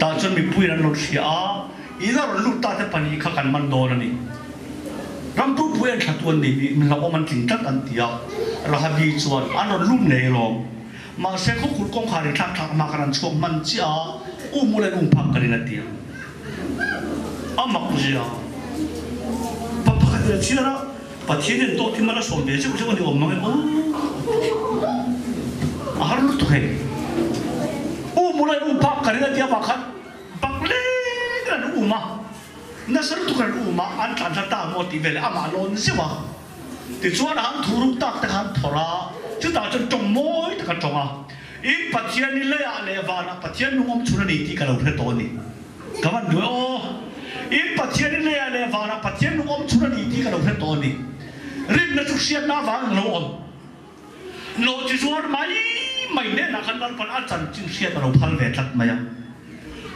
tah chuan mipuiin an lo hria a, in a rawn lut ta te pahnih kha kan man dawn a ni. Ram pupui an thlatu an ni mi hlauhawm an tling tlat an ti a, Rahabi chuan an rawn lum ngei alawm. Mahse khawkulh kawngkhar in thlak thlak hma khan an chhuak hman chiah a, um ula in um phak ka ring a ti a. A mak zia. Pa pakhat in a chhiar a, Pathian in tawh thim a la sawn ve zeuh zeuh a ni awm mang e aw. A har lutuk hei. Um ula in um phak ka ring a ti avang khan bak leng in an um a. Nasa lutuk an um a, an tlan hla ta maw tih veleh amah lawn zeuh a. Tichuan a han thu ruk tak te kha an phawrh a, chutah chuan tawng mawi tak a tawng a. In Pathian hi leiah leh vanah Pathian nung awm chhun a ni tih ka lo hre tawh a ni. Ka van duai aw. In Pathian hi leiah leh vanah Pathian nung awm chhun a ni tih ka lo hre tawh a ni. Rinna chu hriatna avangin a lo awm. Nawhchi zuar mai mai hnenah khan Lalpan a chanchin hriat a lo phal ve tlat mai a.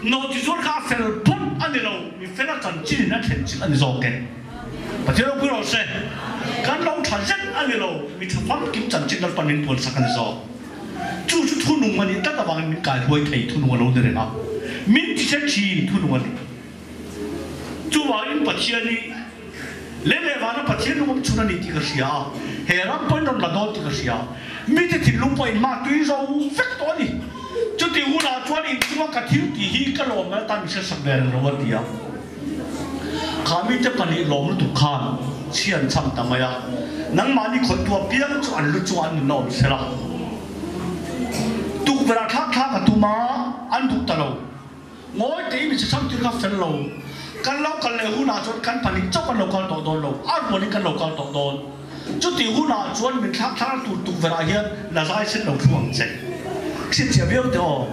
Nawhchi zuar kha a fel phawt a ni lo, mi fel a chanchin in a thlen chilh a ni zawk e. Pathian ropui rawh se. Kan lo tha zet a ni lo, mi tha famkim chanchin Lalpan min puansak a ni zawk. Chu chu thunung a nih tlat avangin min kaihruai thei thunung a lo ni reng a, min ti che thin thunung a ni. Chuvangin Pathian hi lei leh vana Pathian lungawm chhun a ni tih ka hria a, he ram pawhin rawn la dawn tih ka hria. Mite thinlung pawhin hma tui zo vek tawh a ni. Chuti hunah chuan inchunga ka thil tih hi ka lawm mai atan min hriatsak ve reng lo a ti a. Kha mite pahnih lawm lutuk khan chhi an chham ta mai a, nangmahni khawihtu apiang chu an lu chungah an nunna awm sela. Tukverh ah thlak thlak a tum a, an duh ta lo. Ngawi tei mi chi chhang tir kha fel lo. Kan lo kal leh hunah chuan kan pahnih chauh kan lo kal tawh dawn lo, a rualin kan lo kal tawh dawn. Chuti hunah chuan min thlak thlang tur tukverhah hian la zai sen lo thlung ang che. Chhinchhiah viau teh aw.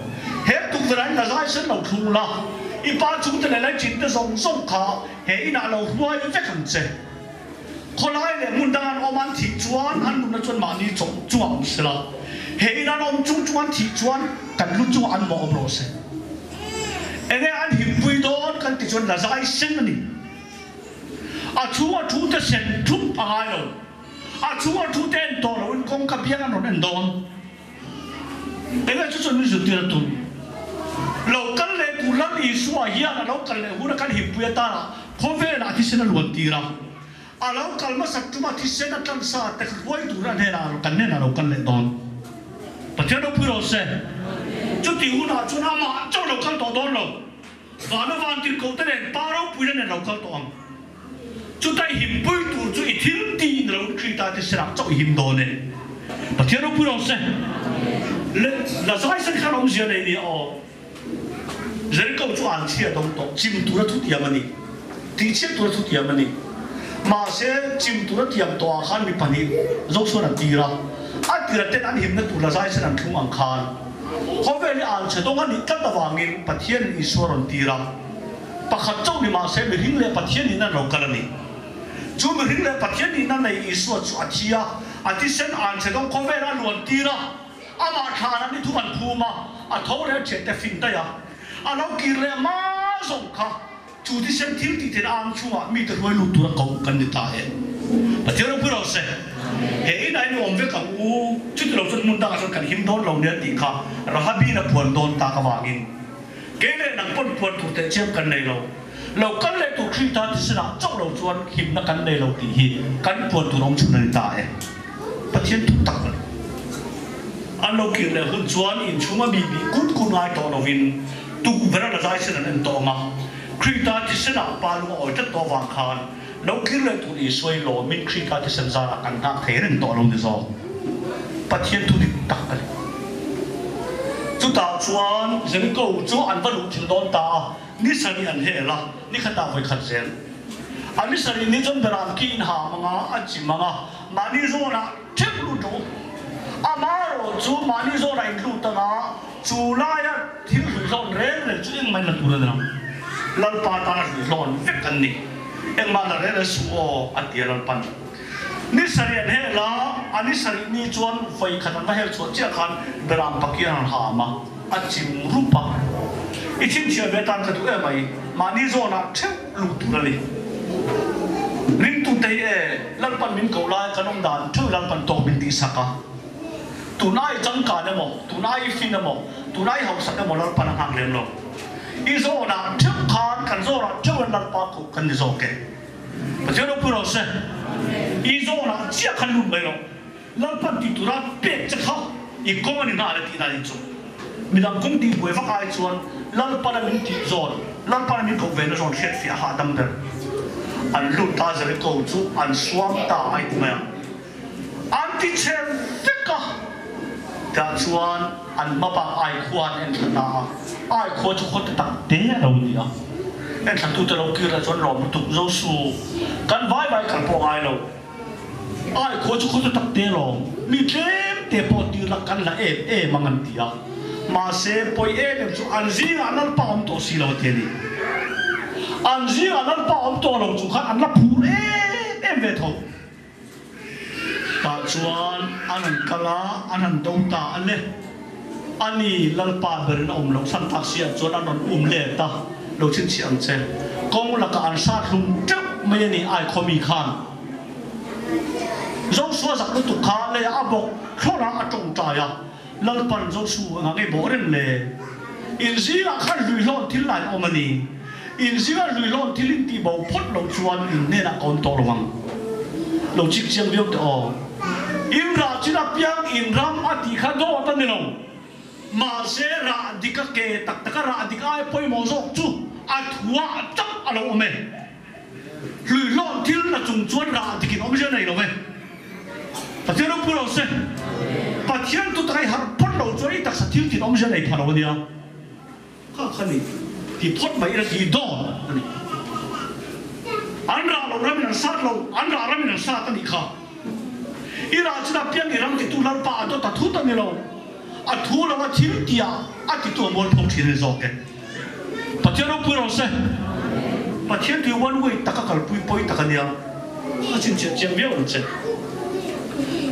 He tukverhah hian la zai sen lo thlung la, i pa chungte leh laichin te zawng zawng kha he inah lo hruai vek ang che. Khawlai leh hmun dang an awm an thih chuan an nunna chuan mahni chungah awm sela, he in an awm chung chung an thih chuan kan lu chungah an mawh awm rawh se. Enge an himpui dawn kan ti chuan la zai sen a ni. A chhunga thu te sen thup a ngai lo. A chhunga thu te en tawh loin kawngka biang an rawn en dawn. Enge chu chuan min zirtir a tum? Lo kal leh tu Lal Isua hian a lo kal leh hun a kan himpui atana khawvelah thisen a luan tir a. A lo kal hmasak tuma thisen a tlan sa te kha hruai tur a hnenah kan hnenah a lo kal leh dawn. Pathian ropui rawh se. Chuti hunah chuan amah chauh lo kal tawh dawn lo. Vana vantirhkoh te nen pa ropuina nen lo kal tawh ang. Chuta i himpui tur chu i thil tiin lo Krita te sirah chauh i him dawn e. Pathian ropui rawh se. Le la zai sen khan awmzia nei nia aw. Jericho chu an chhia dawng tawh, chim tura thu tiam a ni. Tihchhiat tura thu tiam a ni. Mahse, chim tura tiam tawhah khan mi pahnih Joshua an tir a. A tira ten an himna tur la zai sen an thlung ang khan. Khawvel hi an chhe dawng a nih tlat avangin Pathianin Isua rawn tir a. Pakhat chauh ni mahse mihring leh Pathian nihna an lo kal a ni. Chu mihring leh Pathian nihna nei Isua chu a thi a, a thisen an chhe dawng khawvel a luan tir a, amah thlan an i thum an phum a, a tho leh a thiante fin daih a, a lo kir leh hma zawng kha Chu thisen thil tih theihna ang chungah mite hruai lut tura ko kan ni ta e. Pathian ropui rawh se. He inah hian i awm vek ang u, chuti lo chuan hmun dangah chuan kan him dawn lo nia tih kha Rahabi'n a puan dawn tak avangin kei leh nang pawn puan tur teh chiam kan nei lo. Lo kal leh tur Krista thisenah chauh lo chuan himna kan nei lo tih hi kan puan tur awm chhun a ni ta e. Pathian thu tak a ni. An lo kir leh hun chuan inchhunga mi bih kut kut ngai tawh lovin Tukverh a la zai sen an en tawh ang a, Krita thisenah pa lung a awi tlat tawh avang khan lo kir leh tur Isua i lawmin Krita thisen zarah kan nghak thei reng tawh lo ni zawk. Pathian thu dik tak a ni. Chutah chuan Jeriko chu an va luh thil dawn ta a, ni sarih an hel a, ni khatah vawi khat zel. A ni sarih ni chuan beram khi in ham anga, a chim anga, mahni zawnah theuh lut rawh u. Amaherawh chu mahni zawnah in lut anga, chu laia thil hluihlawn reng reng chu engmah in la tur a ni lo. Lalpa tana hluihlawn vek an ni. Engmah la reng reng suh aw, a ti a Lalpan. Ni sarih an hel a, a ni sarih ni chuan vawi khat an va hel chhuah chiah khan Beram pakian an ham a, a chim rup a. I chhinchhiah ve atan ka duh em mai, mahni zawnah theuh luh tur a ni. Ringtute hi e, Lalpan min koh lai kan awm dan theuh Lalpan tawk min tihsak a. Tun ai changkan emaw, tun ai fin emaw, tun ai hausak emaw Lalpan a nghak lem lo. I zawnah theuh khan kan zawnah theuh in Lalpa koh kan ni zawk e. Pathian ropui rawh se. I zawnah chiah khan lut mai lo. Lalpan tih tura pek che kha i kawng a ni nghal e tihna in chu. Midang kawng tih buai vak ai chuan Lalpan a min tih zawn, Lalpan a min koh ve na zawn hriat fiah hahdam ber. An lut ta Jericho chu an suam ta ai ti mai ang. An ti chhe vek a, tah chuan an hma bak ai khua an en thla ta a, ai khua chu khaw te tak te a lo ni a. En thla tute lo kir lah chuan lawm lutuk zo su, kan vai vai kal pawh ngai lo. Ai khua chu khaw te tak te lawm, mi tlem te pawh tir la kan la em em ang an ti a. Mahse pawi em em chu an zingah Lalpa awm tawh si lo a ti a ni. An zingah Lalpa awm tawh lo chu khan an la phur em em ve tho. Tah chuan an han kal a, an han do ta a le. Ani Lalpa berin a awm loh san tak si ah chuan an rawn um let a, lo chhinchhiah ang che. Kawng lakah an hrat hlum teuh mai a ni Aikhawmi mi khan. Joshua zak lutuk kha leiah a bawk thlawrh a, a tawngtai a, Lalpan Joshua engah nge bawh reng le? In zingah khan hluihlawn thil lain awm a ni. In zingah hluihlawn thil in tih bo phawt loh chuan in hnenah ka awm tawh lo ang. Lo chik chiang viau teh aw. In rah chin apiang in ram a tih kha dawt a ni lo. Mahse rah dik a ke tak tak a rah dik ai pawimawh zawk chu a thuah tak a lo awm e. Hluihlawn thil na chung chuan rah dik in awmzia nei lo e. Pathian ropui lo se. Pathian tu taka i harh phawt lo chuan i taksa thil tin awmzia nei pha lo a nia. Kha kha ni ti phawt mai ila ti dawn a ni. An rah lo ram in an sat lo, an rah ram in an sat a nih kha. I rah chuna piang i ram titu Lalpa a dawt a thut a ni lo. A thu lo a thil tia a titu a mualpho thin a ni zawk e. Pathian ropui rawh se. Pathian tui one way taka kalpui pawi tak a nia. A chhinchhiah chiang viau ang che.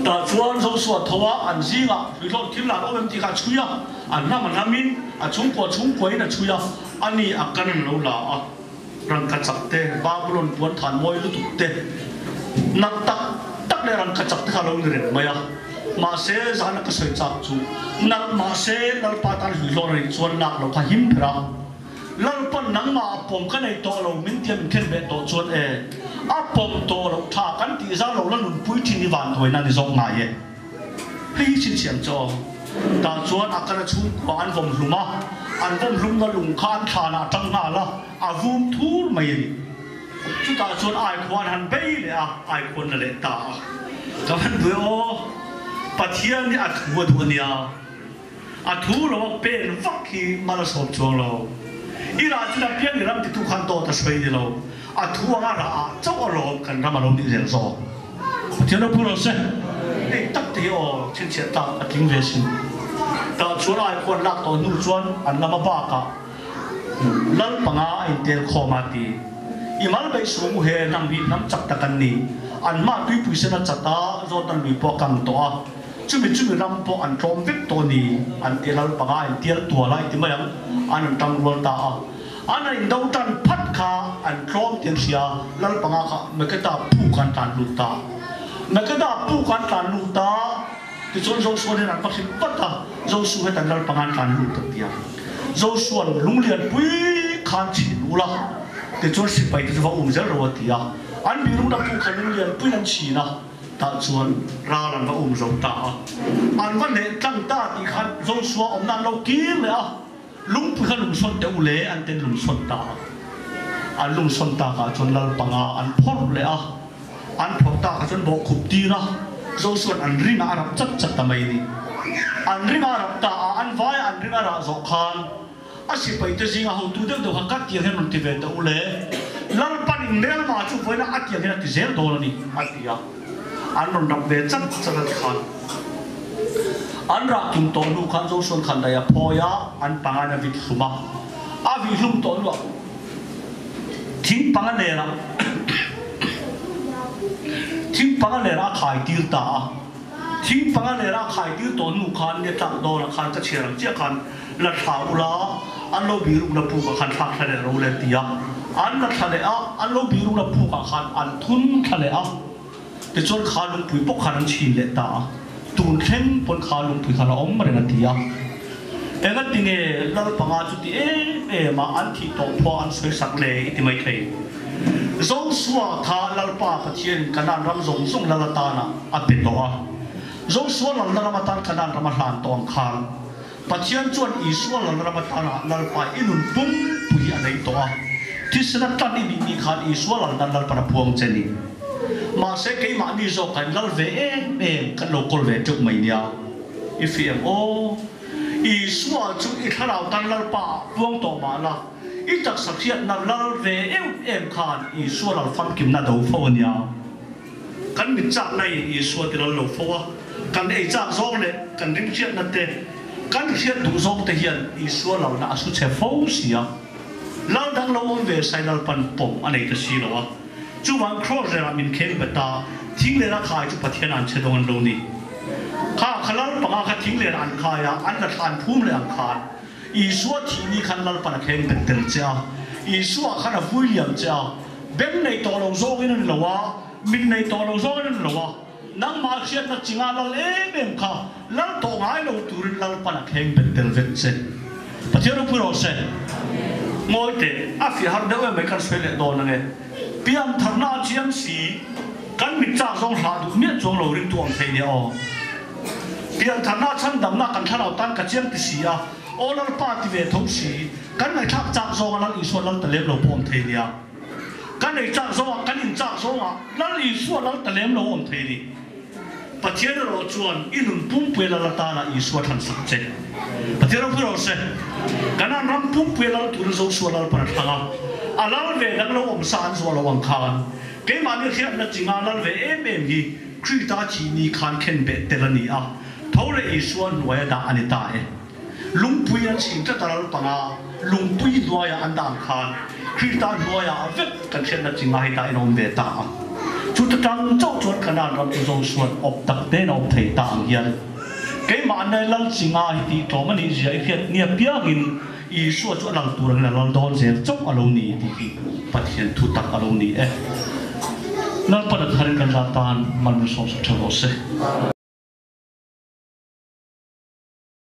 Tah chuan Joshua tho a, an zingah hluihlawn thil lan awm em tih kha a chhui a, an hnam a hnamin, a chhungkua chhungkuain a chhui a, ani a kan an lo la a, rangkachak te, Babulon puan than mawi lutuk te, nalh tak tak leh rangkachak te kha a lo ni reng mai a. Mahse, zana ka sawi chak chu, nalh mahse Lalpa tan hluihlawn a nih chuan lak loh kha him ber a. Lalpan nangmah a pawm ka nei tawh lo min tia min khen beh tawh chuan e, a pawm tawh loh tha kan tih zan lo la nunpui thin i vanduaina ni zawk ngai e. Hei hi chhinchhiah ang che aw. Tah chuan a kana chhungkua an vawm hlum a, an vawm hlumna lung kha an thlanah a tang nghal a, a vum thur mai a ni. Chutah chuan Aikhuan han bei leh a, Aikhuan la leh ta a. Ka han duh e aw, Pathian hi a thu a duh a nia. A thu lo a pen vak hi mal a sawm chuang lo. I rah chun a piang i ram titu khan dawt a sawi ni lo. A thu anga rah ah chauh a lawm kan ram a lo nih zel zawk. Pathian ropui lo se. Hei tak te hi aw chhinchhiah tlak a tling ve sin. Tah chuan Aikhuan lak tawh hnu chuan an lama bakah Lal panga a intel khawm a ti. I mal beih suh u he hnam hi hnam chak tak an ni. An hma tuipui sen a chat a, Jordan lui pawh a kang tawh a. Chumi chumi ram pawh an tlawm vek tawh a ni. An ti lal panga a intial tual a inti mai ang. An an tang rual ta a. An an indo tan phat kha an tlawm tih an hria. Lal panga kha Makeda puk an tlan lut ta. Makeda puk an tlan lut a. Tichuan Joshua nen an va hrilh vat a, Joshua hetan lal panga an tlan lut a ti a. Joshua'n lunglian pui khan chhin ul a, tichuan sipai te chu va um zel ro a ti a. An birukna puk kha lunglian puiin an chhin a, tah chuan ral an va um zo ta a. An va hneh tlang ta tih khan Joshua awmna an lo kir leh a, lungpui kha lungsawn teh u le an ten lungsawn ta a. An lungsawn takah chuan lal panga an phawrh leh a. An phawrh takah chuan bawhkhup tir a, Josua'n an ring a, a rap chat chat ta mai a ni. An ring a, a rap ta a, an vai a, an ring. ring a rah zawh khan a sipaite zinga hotu deuh deuh kha ka tiang hian rawn ti ve ta u le, Lalpan in hmelma chu vawiin a tiang hian a ti zel dawn a ni, a ti a. An rawn rap ve chat chat a ti khan. An rah tum tawh hnu khan Joshua khan daih a phawi a, an pangain a vit hlum a. A vih hlum tawh hnuah thing panga lerah thing panga lerah a khai tir ta a. Thing panga lerah a khai tir tawh hnu khan nia tlak dawnah khan ka chhiar ang chiah khan la thla ula, an lo birukna pukah khan thlak thla leh ro le ti a. An la thla leh a, an lo birukna pukah khan an thun thla leh a. Tichuan kha lungpui pawh khan an chhin leh ta a, tun thleng pawn kha lungpui khan a awm reng a ti a. Engatinge lal panga chu ti em em a an thih tawh phuah an sawi sak le i ti maithei. Joshua kha Lalpa Pathianin Kanaan ram zawng zawng lal atana a pe tawh a. Joshua lalna ram atan Kanaan ram a hlan tawh ang khan Pathian chuan Isua lalna ram atana Lalpa i nun pumpui hi a nei tawh a. Thisen a tan i nih ni khan Isua lalna Lalpan a phuang che ni. Mahse keimahni zawk kha in lal ve em em kan lo kawl ve teuh mai nia. I fi em aw? Isua chu i thlarau tan Lalpa ah puang tawh mah la, i taksa hriatna lal ve em em khan Isua lal famkimna do fo a nia. Kan mit chakna in Isua ti lal lo fo a, kan ei chak zawng leh kan ring hriatna te, kan hriat duh zawng te hian Isua lalna a su chhe fo si a. Lal dang lo awm ve sai Lalpan pawm a nei ta si lo a. Chuvang Cross rerah min kheng bet a, thing lera khai chu Pathian an che dawng an lo ni. Kha kha lal panga kha thing lera an khai a, an la thlan phum leh ang khan Isua thih ni khan Lalpan a kheng bet tel che a, Isua khan a vui liam che a, beng nei tawh lo zawngin a ni lo a, mit nei tawh lo zawngin a ni lo a, nangmah hriatna chinga lal em em kha lal tawh ngai lo turin Lalpan a kheng bet tel vek che. Pathian ropui rawh se. Ngawi teh, a fiah har deuh em mai kan sawi leh dawn ange. Pian tharna a chiang si, kan mit chak zawng hlah duh miah chuang lo ringtu ang thei nia aw. Pian tharna a chhandamna kan thlarau tan ka chiang ti si a, aw Lalpa ti ve tho si, kan ngaihthlak chak zawnga Lal Isua lal ta lem lo pawh awm thei nia. Kan ei chak zawngah, kan in chak zawngah Lal Isua lal ta lem lo awm thei ni. Pathian erawh chuan i nun pumpuia lal atana Isua thlan sak che. Pathian ropui rawh se. Kanaan ram pumpuia lal turin Josua Lalpan a thlang a, a lal ve dang lo awm sa an zuah lo ang khan keimahni hriatna chinga lal ve em em hi Krista thih ni khan khen beh tel a ni a, tho leh Isua hnuaia dah a ni ta e. Lungpui an chhin tlat a lal panga lungpui hnuaia an dah ang khan Krista hnuaia vek kan hriatna chi ngai ta in a awm ve ta a. Chuta tang chauh chuan Kanaan ram chu Joshua-a'n awp tak tein a awp thei ta ang hian keimah nai lal chi nga hi tih tlawm a nih zia i hriat nia piangin Isua chu a lal tur angin a lal dawn zel chauh a lo ni tih hi Pathian thu tak a lo ni e. Lalpan a tharin kan zat tan mal min sawmsak ṭha rawh se.